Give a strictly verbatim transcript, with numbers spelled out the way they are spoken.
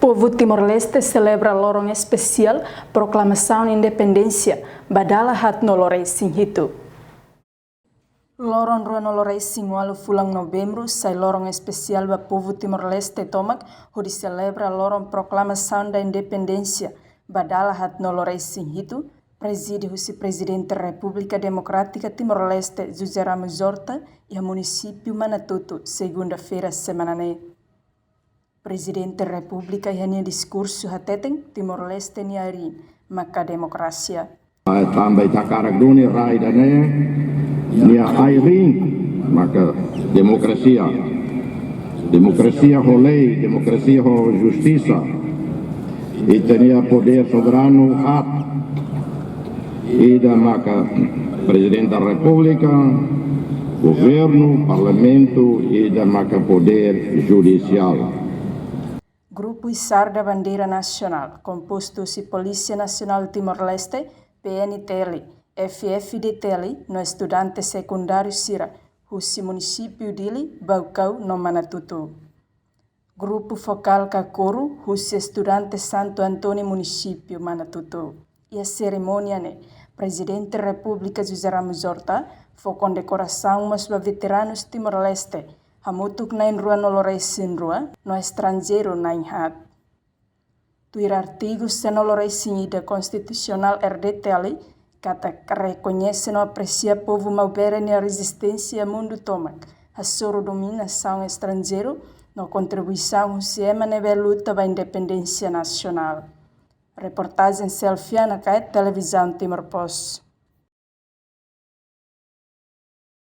Povu Timor-Leste selebra loron espesiál proklamasaun independénsia ba dala haat-nulu-resin-hitu. Loron ruanulu-resin-ualu fulan Novembru sai loron espesiál ba povu Timor-Leste tomak, hodi selebra loron proklamasaun da independénsia ba dala haat-nulu-resin-hitu, prezide husi Prezidente Repúblika Demokrátika Timor-Leste, José Ramos Horta, iha munisípiu Manatuto, segunda-feira semana ne'e. Prezidente Repúblika iha nia diskursu hateten, Timor-Leste nia ain maka demokrasia. Tanba ita hakarak duni rai ida-ne'e nia ain maka demokrasia. Demokrasia ho lei, demokrasia ho justisa. Ita-nia podér soberanu haat, ida maka Prezidente da Repúblika, Governu, Parlamentu, ida maka Podér Judisiál. Grupu Isar da Bandeira Nasionál, kompostu husi Polísia Nasionál Timor-Leste, P N T L, F F D T L, no estudante sekundáriu sira husi munisípiu Dili, Baucau no Manatuto. Grupu Fokál Kakuru husi estudante Santo António, munisípiu Manatuto. Iha serimónia ne'e, Prezidente Repúblika José Ramos Horta fó kondekorasaun mós ba veteranus Timor-Leste, hamutuk na'in ruanulu-resin-rua, no estranjeiru na'in haat. Tuir artigu sanulu-resin-ida Konstitusionál R D T L, katak rekoñese no apresia povu Maubere nia rezisténsia mundu tomak, hasoru dominasaun estranjeiru, no kontribuisaun husi ema ne'ebé luta ba independénsia nasionál. Reportajen Selfiana Kaet, Televizaun Timor Post.